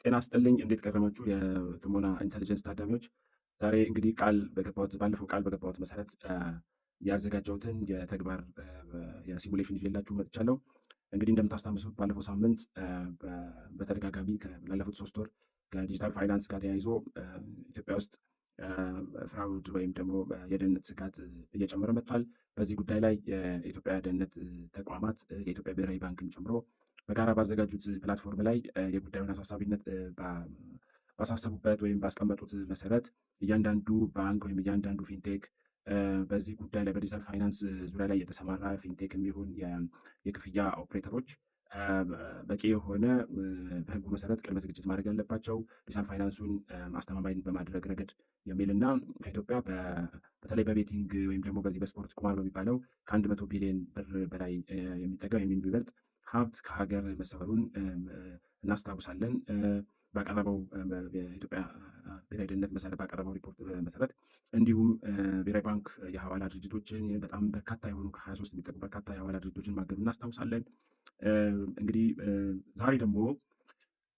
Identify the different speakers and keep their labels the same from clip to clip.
Speaker 1: ጤና ይስጥልኝ። እንዴት ከረማችሁ? የጥሞና ኢንተሊጀንስ ታዳሚዎች፣ ዛሬ እንግዲህ ቃል በገባሁት ባለፈው ቃል በገባሁት መሰረት ያዘጋጀሁትን የተግባር የ simulation ይዤላችሁ መጥቻለሁ። እንግዲህ እንደምታስታውሱት ባለፈው ሳምንት በተደጋጋሚ ላለፉት 3 ወር ከ digital finance ጋር ተያይዞ ኢትዮጵያ ውስጥ fraud ወይም ደግሞ የደህንነት ስጋት እየጨመረ መጥቷል። በዚህ ጉዳይ ላይ የኢትዮጵያ ደህንነት ተቋማት የኢትዮጵያ ብሔራዊ ባንክን ጨምሮ በጋራ ባዘጋጁት platform ላይ የጉዳዩን አሳሳቢነት ባሳሰቡበት ወይም ባስቀመጡት መሰረት እያንዳንዱ ባንክ ወይም እያንዳንዱ fintech፣ በዚህ ጉዳይ ላይ በ digital finance ዙሪያ ላይ የተሰማራ fintech የሚሆን የክፍያ ኦፕሬተሮች በቂ የሆነ በህጉ መሰረት ቅድመ ዝግጅት ማድረግ ያለባቸው digital finance ኡን አስተማማኝ በማድረግ ረገድ የሚል እና ከኢትዮጵያ በተለይ በ betting ወይም ደግሞ በዚህ በስፖርት ቁማር በሚባለው ከ100 ቢሊዮን ብር በላይ የሚጠጋ ወይም የሚበልጥ ሀብት ከሀገር መሰወሩን እናስታውሳለን። ባቀረበው የኢትዮጵያ ብሔራዊ ደህንነት መሰረት ባቀረበው ሪፖርት መሰረት እንዲሁም ብሔራዊ ባንክ የሐዋላ ድርጅቶችን በጣም በርካታ የሆኑ ከ23 የሚጠጉ በርካታ የሐዋላ ድርጅቶችን ማገዱ እናስታውሳለን። እንግዲህ ዛሬ ደግሞ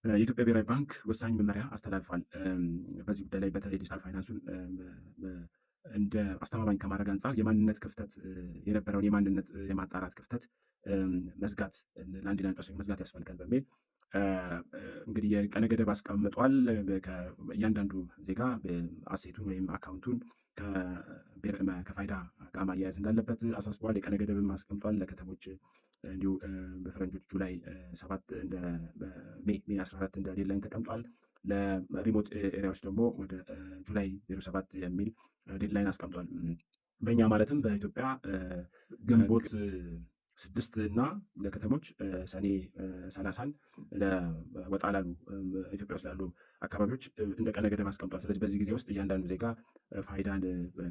Speaker 1: የኢትዮጵያ ብሔራዊ ባንክ ወሳኝ መመሪያ አስተላልፏል። በዚህ ጉዳይ ላይ በተለይ digital finance ኡን እንደ አስተማማኝ ከማድረግ አንጻር የማንነት ክፍተት የነበረውን የማንነት የማጣራት ክፍተት መዝጋት ለአንድ መዝጋት ያስፈልጋል በሚል እንግዲህ የቀነ ገደብ አስቀምጧል። እያንዳንዱ ዜጋ asset ኡን ወይም account ኡን ከፋይዳ ጋር ማያያዝ እንዳለበት አሳስበዋል። የቀነ ገደብም አስቀምጧል። ለከተሞች እንዲሁ በፈረንጆች July 7፣ እንደ May 14 እንደ deadline ተቀምጧል። ለ remote area ዎች ደግሞ ወደ July 07 የሚል deadline አስቀምጧል። በእኛ ማለትም በኢትዮጵያ ግንቦት 6 እና ለከተሞች ሰኔ 30ን ለወጣ ላሉ ኢትዮጵያ ውስጥ ላሉ አካባቢዎች እንደ ቀነ ገደብ አስቀምጧል። ስለዚህ በዚህ ጊዜ ውስጥ እያንዳንዱ ዜጋ ፋይዳን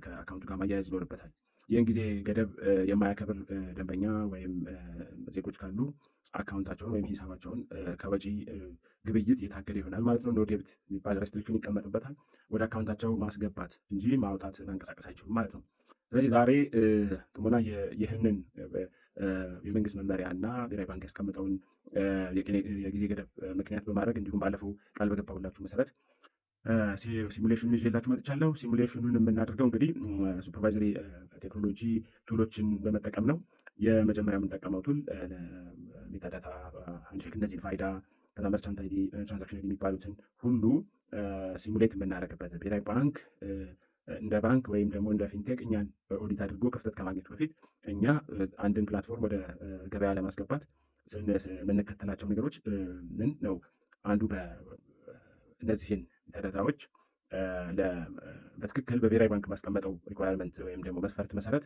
Speaker 1: ከ account ኡ ጋር ማያያዝ ይኖርበታል። ይህን ጊዜ ገደብ የማያከብር ደንበኛ ወይም ዜጎች ካሉ account ኣቸውን ወይም ሂሳባቸውን ከወጪ ግብይት የታገደ ይሆናል ማለት ነው። No debit የሚባል restriction ይቀመጥበታል። ወደ account ኣቸው ማስገባት እንጂ ማውጣት ማንቀሳቀስ አይችሉም ማለት ነው። ስለዚህ ዛሬ ጥሞና ይህንን የመንግስት መመሪያ እና ብሔራዊ ባንክ ያስቀመጠውን የጊዜ ገደብ ምክንያት በማድረግ እንዲሁም ባለፈው ቃል በገባሁላችሁ መሰረት simulation ኡን ይዤላችሁ መጥቻለሁ። Simulation ኡን የምናደርገው እንግዲህ supervisory technology tool ኦችን በመጠቀም ነው። የመጀመሪያ የምንጠቀመው tool metadata handshake፣ እነዚህን ፋይዳ፣ ከዛ merchant ID፣ transaction ID የሚባሉትን ሁሉ simulate የምናደርግበት፣ ብሔራዊ ባንክ እንደ ባንክ ወይም ደግሞ እንደ fintech እኛን ኦዲት አድርጎ ክፍተት ከማግኘቱ በፊት እኛ አንድን platform ወደ ገበያ ለማስገባት የምንከተላቸው ነገሮች ምን ነው? አንዱ እነዚህን metadata ዎች በትክክል በብሔራዊ ባንክ ባስቀመጠው requirement ወይም ደግሞ መስፈርት መሰረት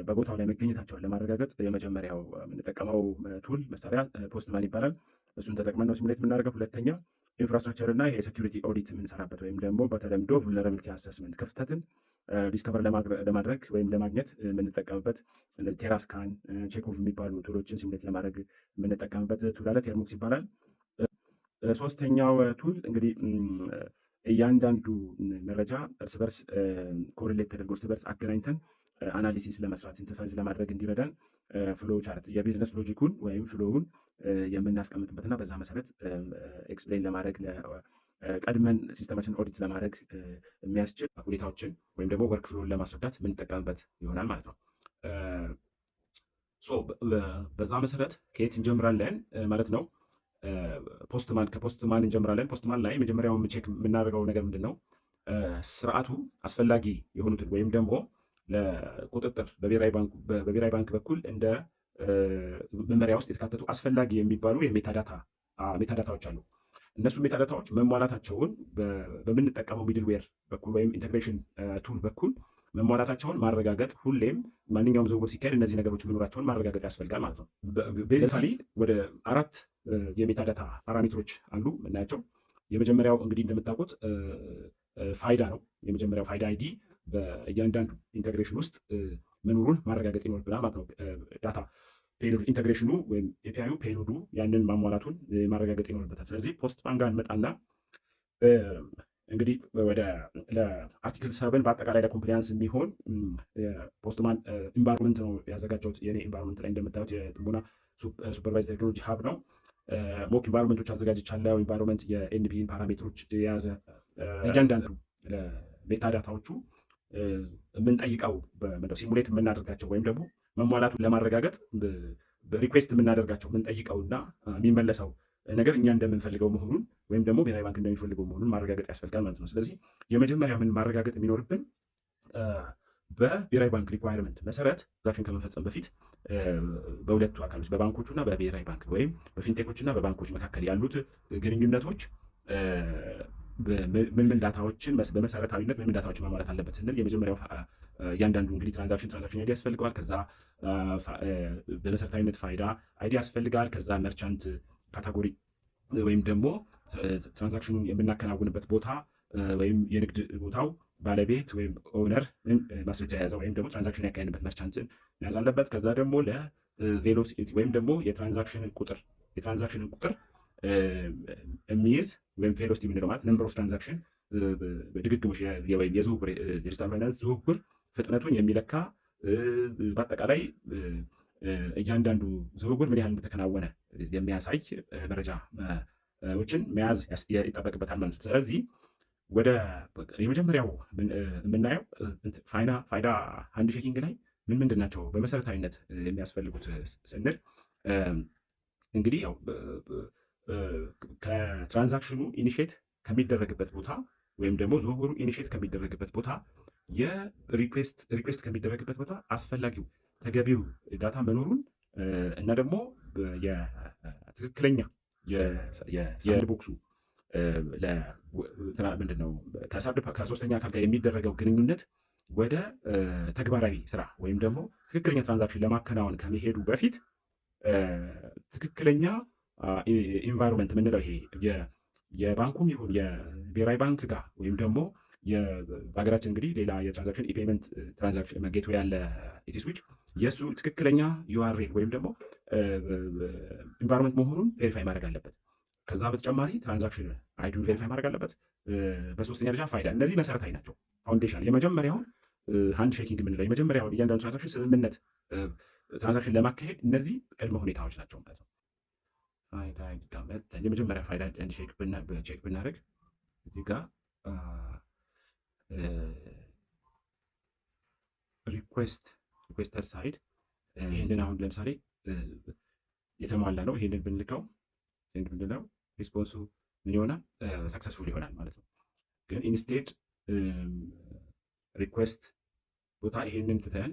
Speaker 1: በቦታው ላይ መገኘታቸውን ለማረጋገጥ የመጀመሪያው የምንጠቀመው tool መሳሪያ Postman ይባላል። እሱን ተጠቅመን ነው simulate የምናደርገው። ሁለተኛ infrastructure እና የ security audit የምንሰራበት ወይም ደግሞ በተለምዶ vulnerability assessment ክፍተትን discover ለማድረግ ወይም ለማግኘት የምንጠቀምበት እነዚህ Terrascan፣ Checkov የሚባሉ tool ኦችን simulate ለማድረግ የምንጠቀምበት tool አለ። Termux ይባላል። ሶስተኛው tool እንግዲህ እያንዳንዱ መረጃ እርስ በርስ correlate ተደርጎ እርስ በርስ አገናኝተን analysis ለመስራት synthesize ለማድረግ እንዲረዳን flow chart የ business logic ኡን ወይም flow ውን የምናስቀምጥበትና በዛ መሰረት explain ለማድረግ ቀድመን system ኣችን audit ለማድረግ የሚያስችል ሁኔታዎችን ወይም ደግሞ workflow ን ለማስረዳት የምንጠቀምበት ይሆናል ማለት ነው። በዛ መሰረት ከየት እንጀምራለን ማለት ነው? Postman፣ ከ Postman እንጀምራለን። Postman ላይ መጀመሪያው check የምናደርገው ነገር ምንድን ነው? ስርዓቱ አስፈላጊ የሆኑትን ወይም ደግሞ ለቁጥጥር በብሔራዊ ባንክ በኩል እንደ መመሪያ ውስጥ የተካተቱ አስፈላጊ የሚባሉ የ metadata ዎች አሉ። እነሱ metadata ዎች መሟላታቸውን በምንጠቀመው middleware በኩል ወይም integration tool በኩል መሟላታቸውን ማረጋገጥ፣ ሁሌም ማንኛውም ዝውውር ሲካሄድ እነዚህ ነገሮች መኖራቸውን ማረጋገጥ ያስፈልጋል ማለት ነው። Basically ወደ አራት የ metadata parameter ኦች አሉ የምናያቸው። የመጀመሪያው እንግዲህ እንደምታውቁት ፋይዳ ነው። የመጀመሪያው ፋይዳ ID በእያንዳንዱ integration ውስጥ መኖሩን ማረጋገጥ ይኖርብናል ማለት ነው። Data payload integration ኡ ወይም API ዩ payload ኡ ያንን ማሟላቱን ማረጋገጥ ይኖርበታል። ስለዚህ Postman ጋር እንመጣና እንግዲህ ወደ ለ article 7 በአጠቃላይ ለ compliance የሚሆን Postman environment ነው ያዘጋጀሁት። የኔ environment ላይ እንደምታዩት የጥሞና supervised technology hub ነው። Mock environment ኦች አዘጋጅቻለሁ። Environment የ NBE ን parameter ኦች የያዘ፣ እያንዳንዱ metadata ዎቹ የምንጠይቀው፣ simulate የምናደርጋቸው ወይም ደግሞ መሟላቱን ለማረጋገጥ request የምናደርጋቸው፣ የምንጠይቀውና የሚመለሰው ነገር እኛ እንደምንፈልገው መሆኑን ወይም ደግሞ ብሔራዊ ባንክ እንደሚፈልገው መሆኑን ማረጋገጥ ያስፈልጋል ማለት ነው። ስለዚህ የመጀመሪያ ምን ማረጋገጥ የሚኖርብን፣ በብሔራዊ ባንክ requirement መሰረት transaction ከመፈጸም በፊት በሁለቱ አካሎች፣ በባንኮቹ እና በብሔራዊ ባንክ ወይም በ fintech ኦች እና በባንኮች መካከል ያሉት ግንኙነቶች ምን ምን data ዎችን፣ በመሰረታዊነት ምን ምን data ዎችን ማሟላት አለበት ስንል፣ የመጀመሪያው እያንዳንዱ እንግዲህ transaction ID ያስፈልገዋል። ከዛ በመሰረታዊነት ፋይዳ ID ያስፈልጋል። ከዛ merchant category ወይም ደግሞ transaction ኑን የምናከናውንበት ቦታ ወይም የንግድ ቦታው ባለቤት ወይም owner ማስረጃ የያዘ ወይም ደግሞ transaction ያካሄድበት merchant ን መያዝ አለበት። ከዛ ደግሞ ለ velocity ወይም ደግሞ የ transaction ን ቁጥር የሚይዝ ወይም velocity የምንለው፣ ማለት number of transaction ድግግሞሽ ወይም የዝውውር፣ የ digital finance ዝውውር ፍጥነቱን የሚለካ፣ በአጠቃላይ እያንዳንዱ ዝውውር ምን ያህል እንደተከናወነ የሚያሳይ መረጃዎችን መያዝ ይጠበቅበታል ማለት ነው። ስለዚህ ወደ የመጀመሪያው የምናየው ፋይዳ handshaking ላይ ምን ምንድን ናቸው በመሰረታዊነት የሚያስፈልጉት ስንል፣ እንግዲህ ያው ከ transaction ኑ initiate ከሚደረግበት ቦታ ወይም ደግሞ ዝውውሩ initiate ከሚደረግበት ቦታ፣ የ request ከሚደረግበት ቦታ አስፈላጊው ተገቢው data መኖሩን እና ደግሞ የትክክለኛ የ sandbox ኡ ምንድን ነው፣ ከሶስተኛ አካል ጋር የሚደረገው ግንኙነት ወደ ተግባራዊ ስራ ወይም ደግሞ ትክክለኛ transaction ለማከናወን ከመሄዱ በፊት ትክክለኛ environment የምንለው ይሄ የባንኩም ይሁን የብሔራዊ ባንክ ጋር ወይም ደግሞ በሀገራችን እንግዲህ ሌላ የ transaction e-payment transaction gateway ያለ EthSwitch፣ የእሱ ትክክለኛ URL ወይም ደግሞ environment መሆኑን verify ማድረግ አለበት። ከዛ በተጨማሪ transaction ID ውን verify ማድረግ አለበት። በሶስተኛ ደረጃ ፋይዳ። እነዚህ መሰረታዊ ናቸው። Foundational የመጀመሪያውን handshaking የምንለው የመጀመሪያውን እያንዳንዱ transaction ስምምነት transaction ለማካሄድ እነዚህ ቅድመ ሁኔታዎች ናቸው ማለት ነው። ፋይዳ የመጀመሪያ ፋይዳ handshake check ብናደርግ እዚህ ጋር requester side ይህንን አሁን ለምሳሌ የተሟላ ነው። ይህንን ብንልከው፣ send ብንለው response ኡ ምን ይሆናል? Successful ይሆናል ማለት ነው። ግን instead request ቦታ ይሄንን ትተን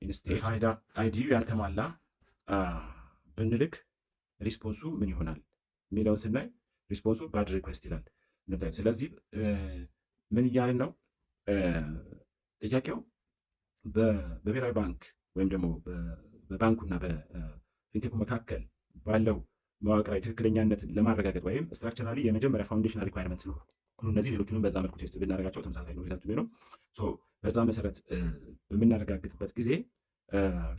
Speaker 1: instead ፋይዳ ID ያልተሟላ ብንልክ response ኡ ምን ይሆናል የሚለውን ስናይ response ኡ bad request ይላል። ስለዚህ ምን እያልን ነው? ጥያቄው በብሔራዊ ባንክ ወይም ደግሞ በባንኩና በ fintech ኡ መካከል ባለው መዋቅራዊ ትክክለኛነትን ለማረጋገጥ ወይም structurally የመጀመሪያ foundational requirement ስለሆኑ እነዚህ፣ ሌሎቹንም በዛ መልኩ test ብናደርጋቸው ተመሳሳይ ነው result ኡ የሚሆነው። በዛ መሰረት በምናረጋግጥበት ጊዜ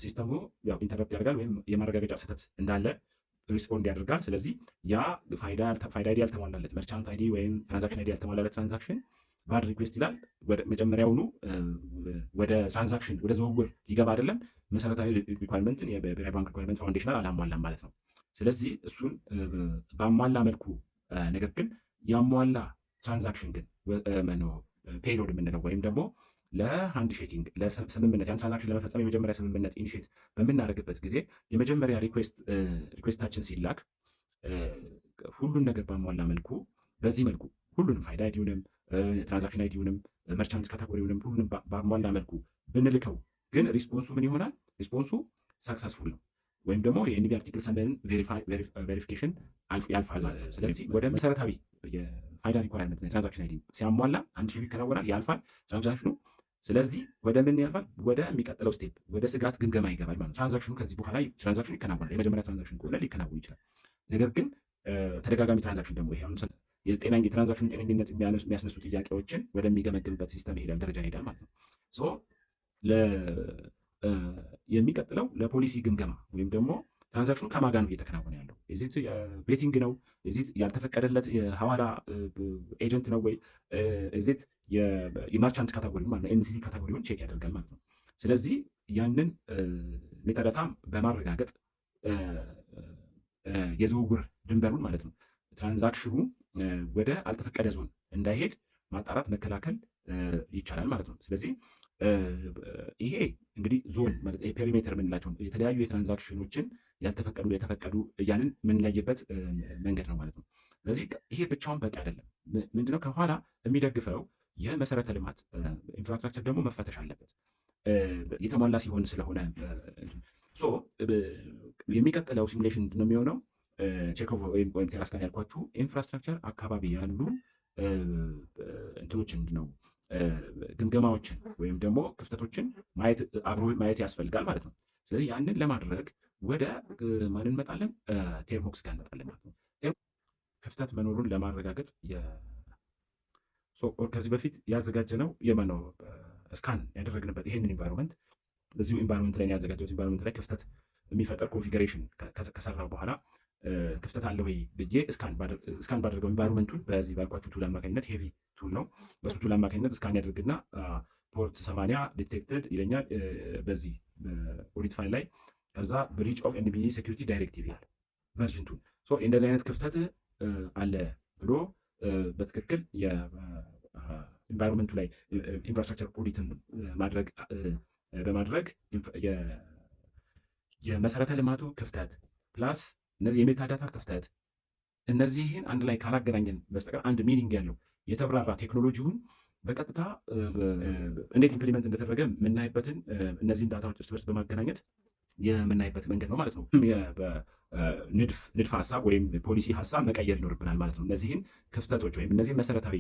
Speaker 1: system ኡ ያው interrupt ያደርጋል ወይም የማረጋገጫ ስህተት እንዳለ respond ያደርጋል። ስለዚህ ያ ፋይዳ ID ያልተሟላለት፣ merchant ID ወይም transaction ID ያልተሟላለት transaction bad request ይላል። መጀመሪያውኑ ወደ transaction፣ ወደ ዝውውር ሊገባ አይደለም፣ መሰረታዊ requirement ን፣ የብሔራዊ ባንክ requirement foundational አላሟላም ማለት ነው። ስለዚህ እሱን ባሟላ መልኩ፣ ነገር ግን ያሟላ transaction ግን payload የምንለው ወይም ደግሞ ለ handshaking፣ ለስምምነት፣ ያን transaction ለመፈጸም የመጀመሪያ ስምምነት initiate በምናደርግበት ጊዜ የመጀመሪያ request ኣችን ሲላክ ሁሉን ነገር ባሟላ መልኩ፣ በዚህ መልኩ ሁሉንም ፋይዳ ID ውንም፣ transaction ID ውንም፣ merchant category ውንም ሁሉንም ባሟላ መልኩ ብንልከው ግን response ኡ ምን ይሆናል? Response ኡ successful ነው ወይም ደግሞ የ NBE article 7 verification ያልፋል ማለት ነው። ስለዚህ ወደ መሰረታዊ የፋይዳ requirement transaction ID ሲያሟላ handshake ይከናወናል፣ ያልፋል transaction ኑ። ስለዚህ ወደ ምን ያልፋል? ወደሚቀጥለው step፣ ወደ ስጋት ግምገማ ይገባል ማለት ነው። Transaction ኑ ከዚህ በኋላ transaction ኑ ይከናወናል። የመጀመሪያ transaction ከሆነ ሊከናወን ይችላል። ነገር ግን ተደጋጋሚ transaction ደግሞ ይሄ አሁን የ transaction ጤነኝነት የሚያስነሱ ጥያቄዎችን ወደሚገመግምበት system ይሄዳል፣ ደረጃ ይሄዳል ማለት ነው። So የሚቀጥለው ለፖሊሲ ግምገማ ወይም ደግሞ transaction ኑ ከማን ጋር ነው እየተከናወነ ያለው? Is it betting ነው? Is it ያልተፈቀደለት የሐዋላ agent ነው ወይ? Is it የ merchant category ማለት ነው፣ MCC category ውን check ያደርጋል ማለት ነው። ስለዚህ ያንን metadata በማረጋገጥ የዝውውር ድንበሩን ማለት ነው transaction ኑ ወደ አልተፈቀደ ዞን እንዳይሄድ ማጣራት፣ መከላከል ይቻላል ማለት ነው። ስለዚህ ይሄ እንግዲህ ዞን ማለት perimeter የምንላቸው የተለያዩ የ transaction ኖችን ያልተፈቀዱ፣ የተፈቀዱ እያልን የምንለይበት መንገድ ነው ማለት ነው። ስለዚህ ይሄ ብቻውን በቂ አይደለም። ምንድነው ከኋላ የሚደግፈው የመሰረተ ልማት infrastructure ደግሞ መፈተሽ አለበት የተሟላ ሲሆን ስለሆነ። So የሚቀጥለው simulation ነው የሚሆነው Checkov ወይም Terrascan ያልኳችሁ infrastructure አካባቢ ያሉ እንትኖችን ነው ግምገማዎችን ወይም ደግሞ ክፍተቶችን ማየት፣ አብሮ ማየት ያስፈልጋል ማለት ነው። ስለዚህ ያንን ለማድረግ ወደ ማን እንመጣለን? Termux ጋር እንመጣለን ማለት ነው። ክፍተት መኖሩን ለማረጋገጥ ከዚህ በፊት ያዘጋጀነው የማነው scan ያደረግንበት ይሄንን environment፣ እዚሁ environment ላይ ያዘጋጀሁት environment ላይ ክፍተት የሚፈጠር configuration ከሰራው በኋላ ክፍተት አለ ወይ ብዬ scan ባደርገው environment ኡን በዚህ ባልኳችሁ tool አማካኝነት፣ heavy tool ነው። በሱ tool አማካኝነት scan ያደርግና port 80 detected ይለኛል በዚህ audit file ላይ። ከዛ breach of NBE security directive ይላል version 2። እንደዚህ አይነት ክፍተት አለ ብሎ በትክክል የ environment ኡ ላይ infrastructure audit ን ማድረግ በማድረግ የመሰረተ ልማቱ ክፍተት plus እነዚህ የ metadata ክፍተት፣ እነዚህን አንድ ላይ ካላገናኘን በስተቀር አንድ meaning ያለው የተብራራ ቴክኖሎጂውን በቀጥታ እንዴት implement እንደተደረገ የምናይበትን እነዚህን data ዎች እርስ በርስ በማገናኘት የምናይበት መንገድ ነው ማለት ነው። ንድፍ ሀሳብ ወይም ፖሊሲ ሀሳብ መቀየር ይኖርብናል ማለት ነው። እነዚህን ክፍተቶች ወይም እነዚህን መሰረታዊ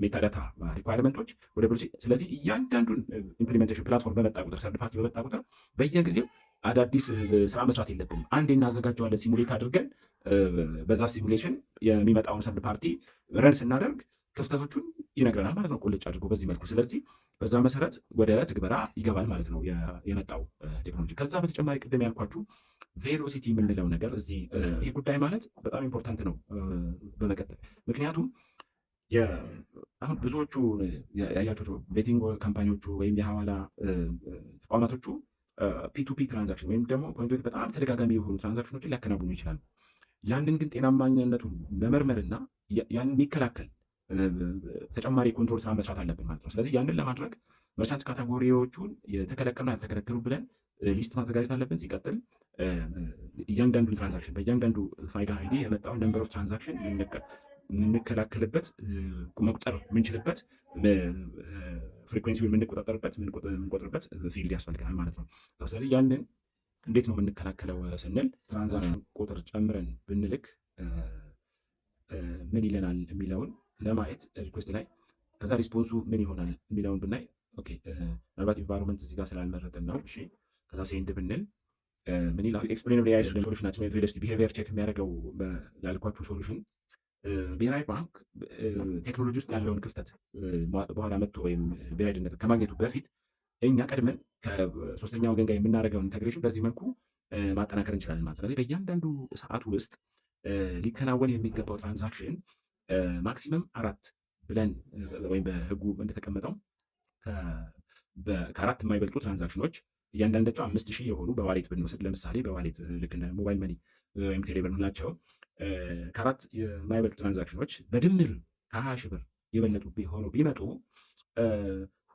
Speaker 1: metadata requirement ኦች ወደ ፖሊሲ። ስለዚህ እያንዳንዱን implementation platform በመጣ ቁጥር፣ third party በመጣ ቁጥር በየጊዜው አዳዲስ ስራ መስራት የለብንም። አንዴ እናዘጋጀዋለን፣ simulate አድርገን በዛ simulation የሚመጣውን third party run ስናደርግ ክፍተቶቹን ይነግረናል ማለት ነው፣ ቁልጭ አድርጎ በዚህ መልኩ። ስለዚህ በዛ መሰረት ወደ ትግበራ ይገባል ማለት ነው የመጣው ቴክኖሎጂ። ከዛ በተጨማሪ ቅድም ያልኳችሁ velocity የምንለው ነገር እዚህ ይህ ጉዳይ ማለት በጣም important ነው በመቀጠል። ምክንያቱም አሁን ብዙዎቹ ያያቸው betting company ዎቹ ወይም የሐዋላ ተቋማቶቹ P2P transaction ወይም ደግሞ በጣም ተደጋጋሚ የሆኑ transaction ኖችን ሊያከናውኑ ይችላሉ። ያንን ግን ጤናማነቱን መመርመርና ያንን የሚከላከል ተጨማሪ control ስራ መስራት አለብን ማለት ነው። ስለዚህ ያንን ለማድረግ merchant category ዎቹን የተከለከሉና ያልተከለከሉ ብለን list ማዘጋጀት አለብን። ሲቀጥል እያንዳንዱን transaction በእያንዳንዱ ፋይዳ ID የመጣውን number of transaction የምንከላከልበት፣ መቁጠር የምንችልበት፣ frequency ውን የምንቆጣጠርበት፣ የምንቆጥርበት field ያስፈልገናል ማለት ነው። ስለዚህ ያንን እንዴት ነው የምንከላከለው ስንል transaction ቁጥር ጨምረን ብንልክ ምን ይለናል የሚለውን ለማየት request ላይ ከዛ response ኡ ምን ይሆናል የሚለውን ብናይ፣ okay፣ ምናልባት environment እዚህ ጋር ስላልመረጥን ነው። እሺ፣ ከዛ send ብንል ምን ይላል? Explainable AI solution ኣችን ወይም velocity behavior check የሚያደርገው ያልኳችሁ solution ብሔራዊ ባንክ ቴክኖሎጂ ውስጥ ያለውን ክፍተት በኋላ መጥቶ ወይም ብሔራዊ ደህንነት ከማግኘቱ በፊት እኛ ቀድመን ከሶስተኛ ወገን ጋር የምናደርገውን integration በዚህ መልኩ ማጠናከር እንችላለን ማለት ነው። ስለዚህ በእያንዳንዱ ሰዓት ውስጥ ሊከናወን የሚገባው transaction maximum አራት ብለን ወይም በህጉ እንደተቀመጠው ከአራት የማይበልጡ transaction ኖች እያንዳንዳቸው 5,000 የሆኑ በ wallet ብንወስድ፣ ለምሳሌ በ wallet ልክ እንደ mobile money ወይም ቴሌብር ናቸው። ከአራት የማይበልጡ transaction ኖች በድምር ከ20,000 ብር የበለጡ ሆኖ ቢመጡ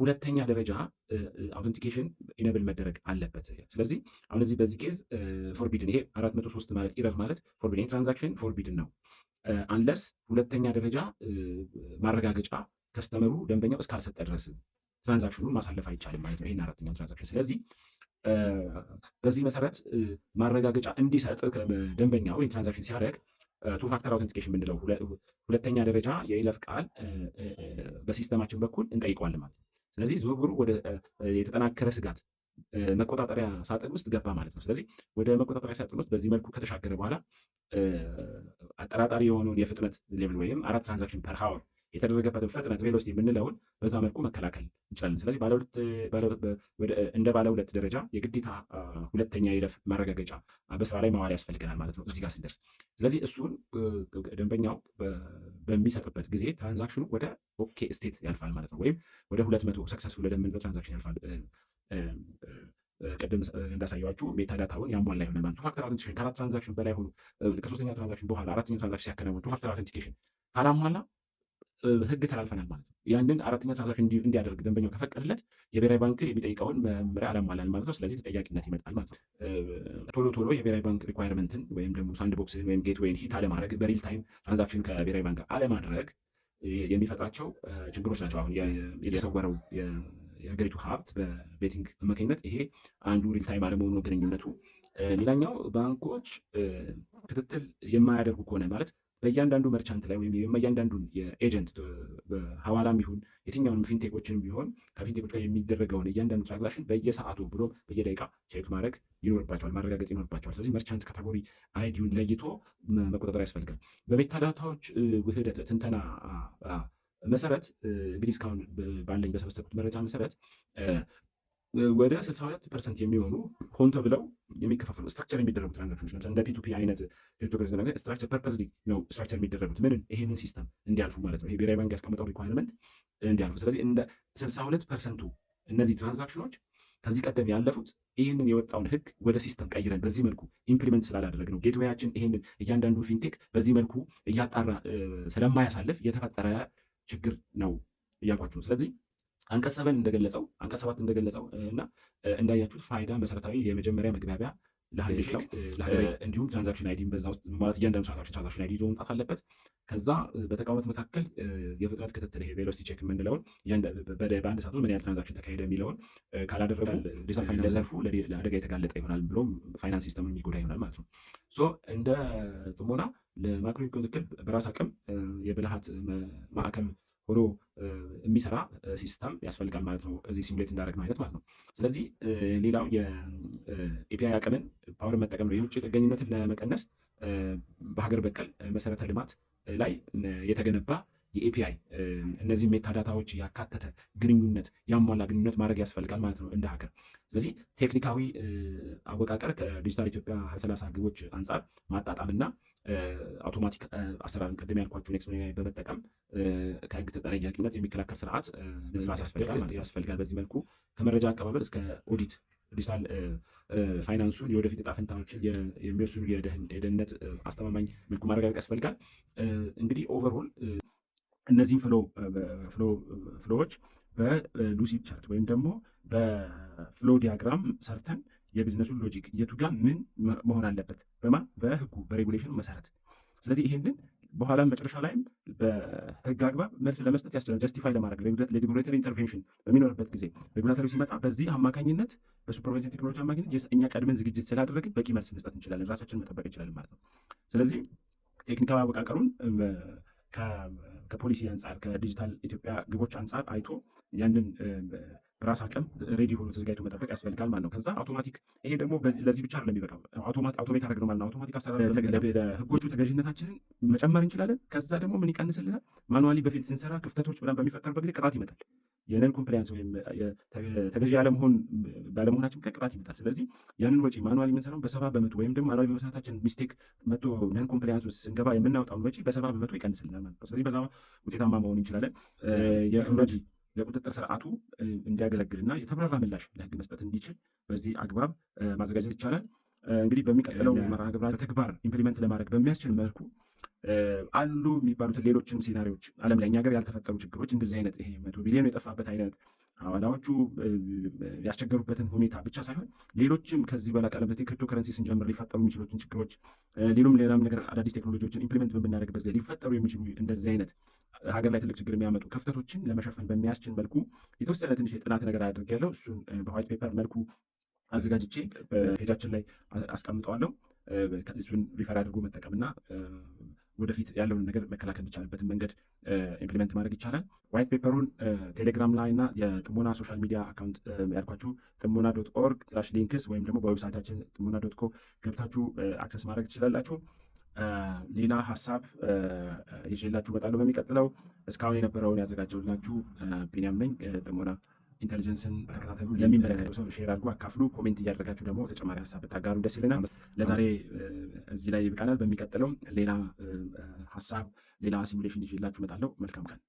Speaker 1: ሁለተኛ ደረጃ authentication enable መደረግ አለበት። ስለዚህ አሁን እዚህ በዚህ case forbidden፣ ይሄ 403 ማለት error ማለት forbidden transaction forbidden ነው unless ሁለተኛ ደረጃ ማረጋገጫ customer ኡ ደንበኛው እስካልሰጠ ድረስ transaction ኑን ማሳለፍ አይቻልም ማለት ነው። ይህን አራተኛው transaction። ስለዚህ በዚህ መሰረት ማረጋገጫ እንዲሰጥ ደንበኛው ይህን transaction ሲያደርግ two factor authentication የምንለው ሁለተኛ ደረጃ የይለፍ ቃል በ system ኣችን በኩል እንጠይቀዋለን ማለት ነው። ስለዚህ ዝውውሩ ወደ የተጠናከረ ስጋት መቆጣጠሪያ ሳጥን ውስጥ ገባ ማለት ነው። ስለዚህ ወደ መቆጣጠሪያ ሳጥን ውስጥ በዚህ መልኩ ከተሻገረ በኋላ አጠራጣሪ የሆነውን የፍጥነት level ወይም አራት transaction per hour የተደረገበትን ፍጥነት velocity የምንለውን በዛ መልኩ መከላከል እንችላለን። ስለዚህ እንደ ባለ ሁለት ደረጃ የግዴታ ሁለተኛ ይለፍ ማረጋገጫ በስራ ላይ ማዋል ያስፈልገናል ማለት ነው እዚህ ጋር ስንደርስ። ስለዚህ እሱን ደንበኛው በሚሰጥበት ጊዜ transaction ኑ ወደ okay state ያልፋል ማለት ነው፣ ወይም ወደ 200 successful ወደምንለው transaction ያልፋል። ቅድም እንዳሳየኋችሁ metadata ውን ያሟላ ይሆናል ማለት። Two factor authentication ከአራት transaction በላይ ሆኑ፣ ከሶስተኛ transaction በኋላ አራተኛ transaction ሲያከናውን two factor authentication ካላሟላ ህግ ተላልፈናል ማለት ነው። ያንን አራተኛ transaction እንዲያደርግ ደንበኛው ከፈቀደለት የብሔራዊ ባንክ የሚጠይቀውን መመሪያ አላሟላን ማለት ነው። ስለዚህ ተጠያቂነት ይመጣል ማለት ነው። ቶሎ ቶሎ የብሔራዊ ባንክ requirement ን ወይም ደግሞ sandbox ን ወይም gateway ን hit አለማድረግ፣ በ real time transaction ከብሔራዊ ባንክ አለማድረግ የሚፈጥራቸው ችግሮች ናቸው። አሁን የተሰወረው የሀገሪቱ ሀብት በ betting አማካኝነት ይሄ አንዱ real time አለመሆኑ ግንኙነቱ። ሌላኛው ባንኮች ክትትል የማያደርጉ ከሆነ፣ ማለት በእያንዳንዱ merchant ላይ ወይም በእያንዳንዱን የ agent በሀዋላም ይሁን የትኛውንም fintech ኦችን ቢሆን ከ fintech ኦች ጋር የሚደረገውን እያንዳንዱ transaction በየሰዓቱ ብሎም በየደቂቃ check ማድረግ ይኖርባቸዋል፣ ማረጋገጥ ይኖርባቸዋል። ስለዚህ merchant category ID ውን ለይቶ መቆጣጠር ያስፈልጋል። በ metadata ዎች ውህደት ትንተና መሰረት እንግዲህ እስካሁን ባለኝ በሰበሰብኩት መረጃ መሰረት ወደ 62% የሚሆኑ ሆን ተብለው የሚከፋፈሉ structure የሚደረጉ transaction ኖች፣ ለምሳሌ እንደ P2P አይነት cryptocurrency structure purposely ነው structure የሚደረጉት፣ ምንን ይሄንን system እንዲያልፉ ማለት ነው። ይሄ ብሔራዊ ባንክ ያስቀመጠው requirement እንዲያልፉ። ስለዚህ እንደ 62% ቱ እነዚህ transaction ኖች ከዚህ ቀደም ያለፉት ይህንን የወጣውን ህግ ወደ system ቀይረን በዚህ መልኩ implement ስላላደረግነው፣ gateway ያችን ይህንን እያንዳንዱ fintech በዚህ መልኩ እያጣራ ስለማያሳልፍ የተፈጠረ ችግር ነው እያልኳችሁ ነው። ስለዚህ አንቀጽ 7 እንደገለጸው፣ አንቀጽ 7 እንደገለጸው እና እንዳያችሁት ፋይዳ መሰረታዊ የመጀመሪያ መግባቢያ ለ handshake እንዲሁም transaction ID በዛ ውስጥ፣ ማለት እያንዳንዱ transaction ID ይዞ መምጣት አለበት። ከዛ በተቋማት መካከል የፍጥነት ክትትል፣ ይሄ velocity check የምንለውን፣ በአንድ ሰዓት ውስጥ ምን ያህል transaction ተካሄደ የሚለውን ካላደረጉ ዲጂታል ፋይናንስ ዘርፉ ለአደጋ የተጋለጠ ይሆናል፣ ብሎም finance system የሚጎዳ ይሆናል ማለት ነው። So እንደ ጥሞና ለማክሮ ክትትል በራስ አቅም የብልሃት ማዕከል ሆኖ የሚሰራ system ያስፈልጋል ማለት ነው። እዚህ simulate እንዳደረግነው አይነት ማለት ነው። ስለዚህ ሌላው የ API አቅምን power መጠቀም ነው። የውጭ ጥገኝነትን ለመቀነስ በሀገር በቀል መሰረተ ልማት ላይ የተገነባ የ API እነዚህ metadata ዎች ያካተተ ግንኙነት፣ ያሟላ ግንኙነት ማድረግ ያስፈልጋል ማለት ነው እንደ ሀገር። ስለዚህ ቴክኒካዊ አወቃቀር ከዲጂታል ኢትዮጵያ 2030 ግቦች አንጻር ማጣጣምና አውቶማቲክ አሰራርን ቅድም ያልኳችሁን explain በመጠቀም ከህግ ተጠያቂነት የሚከላከል ስርዓት መስራት ያስፈልጋል። በዚህ መልኩ ከመረጃ አቀባበል እስከ ኦዲት ዲጂታል ፋይናንሱን የወደፊት ዕጣ ፈንታዎችን የሚወስኑ የደህንነት አስተማማኝ መልኩ ማረጋገጥ ያስፈልጋል። እንግዲህ overall እነዚህን flow ዎች በ lucid chart ወይም ደግሞ በ flow diagram ሰርተን የ business ኡን logic የቱ ጋር ምን መሆን አለበት፣ በማ በህጉ በ regulation ኑ መሰረት። ስለዚህ ይሄንን በኋላም መጨረሻ ላይም በህግ አግባብ መልስ ለመስጠት ያስችላል። Justify ለማድረግ ለ regulatory intervention በሚኖርበት ጊዜ፣ regulatory ሲመጣ በዚህ አማካኝነት በ supervision ቴክኖሎጂ አማካኝነት እኛ ቀድመን ዝግጅት ስላደረግን በቂ መልስ መስጠት እንችላለን፣ ራሳችንን መጠበቅ እንችላለን ማለት ነው። ስለዚህ ቴክኒካዊ አወቃቀሩን ከፖሊሲ አንጻር፣ ከዲጂታል ኢትዮጵያ ግቦች አንጻር አይቶ ያንን በራስ አቅም ready ሆኖ ተዘጋጅቶ መጠበቅ ያስፈልጋል ማለት ነው። ከዛ አውቶማቲክ፣ ይሄ ደግሞ ለዚህ ብቻ አይደለም የሚበቃው፣ automate አደረግነው ማለት ነው። አውቶማቲክ አሰራር ለህጎቹ ተገዥነታችንን መጨመር እንችላለን። ከዛ ደግሞ ምን ይቀንስልናል? Manually በፊት ስንሰራ ክፍተቶች ምናምን በሚፈጠሩበት ጊዜ ቅጣት ይመጣል። የ non compliance ወይም ተገዢ ያለመሆን ባለመሆናችን ምክንያት ቅጣት ይመጣል። ስለዚህ ያንን ወጪ manually የምንሰራው በ70% ወይም ደግሞ manually በመስራታችን mistake መቶ non compliance ውስጥ ስንገባ የምናወጣውን ወጪ በ70% ይቀንስልናል ማለት ነው። ስለዚህ በዛ ውጤታማ መሆን እንችላለን። የቴክኖሎጂ ለቁጥጥር ስርዓቱ እንዲያገለግልና የተብራራ ምላሽ ለህግ መስጠት እንዲችል በዚህ አግባብ ማዘጋጀት ይቻላል። እንግዲህ በሚቀጥለው መርሃ ግብር በተግባር implement ለማድረግ በሚያስችል መልኩ አሉ የሚባሉትን ሌሎችን scenario ዎች፣ ዓለም ላይ እኛ ሀገር ያልተፈጠሩ ችግሮች፣ እንደዚህ አይነት ይሄ 100 ቢሊዮን የጠፋበት አይነት ሐዋላዎቹ ያስቸገሩበትን ሁኔታ ብቻ ሳይሆን ሌሎችም ከዚህ በላይ ቀለበት ክሪፕቶ ከረንሲ ስንጀምር ሊፈጠሩ የሚችሉትን ችግሮች፣ ሌሎም ሌላም ነገር አዳዲስ ቴክኖሎጂዎችን implement በምናደርግበት ጊዜ ሊፈጠሩ የሚችሉ እንደዚህ አይነት ሀገር ላይ ትልቅ ችግር የሚያመጡ ክፍተቶችን ለመሸፈን በሚያስችል መልኩ የተወሰነ ትንሽ የጥናት ነገር አድርጌያለሁ። እሱን በ white paper መልኩ አዘጋጅቼ በ page ኣችን ላይ አስቀምጠዋለሁ። እሱን refer አድርጎ መጠቀምና ወደፊት ያለውን ነገር መከላከል የሚቻልበትን መንገድ implement ማድረግ ይቻላል። White paper ኡን ቴሌግራም ላይ እና የጥሞና social media account ያልኳችሁ ጥሞና.org/links ወይም ደግሞ በ website ኣችን ጥሞና.co ገብታችሁ access ማድረግ ትችላላችሁ። ሌላ ሀሳብ ይዤላችሁ እመጣለሁ በሚቀጥለው። እስካሁን የነበረውን ያዘጋጀሁላችሁ ቢኒያም ነኝ። ጥሞና ኢንቴሊጀንስን ተከታተሉ። ለሚመለከተው ሰው share አድርጉ፣ አካፍሉ። Comment እያደረጋችሁ ደግሞ ተጨማሪ ሀሳብ ብታጋሩ ደስ ይለናል። ለዛሬ እዚህ ላይ ይብቃናል። በሚቀጥለው ሌላ ሀሳብ፣ ሌላ simulation ይዤላችሁ እመጣለሁ። መልካም ቀን።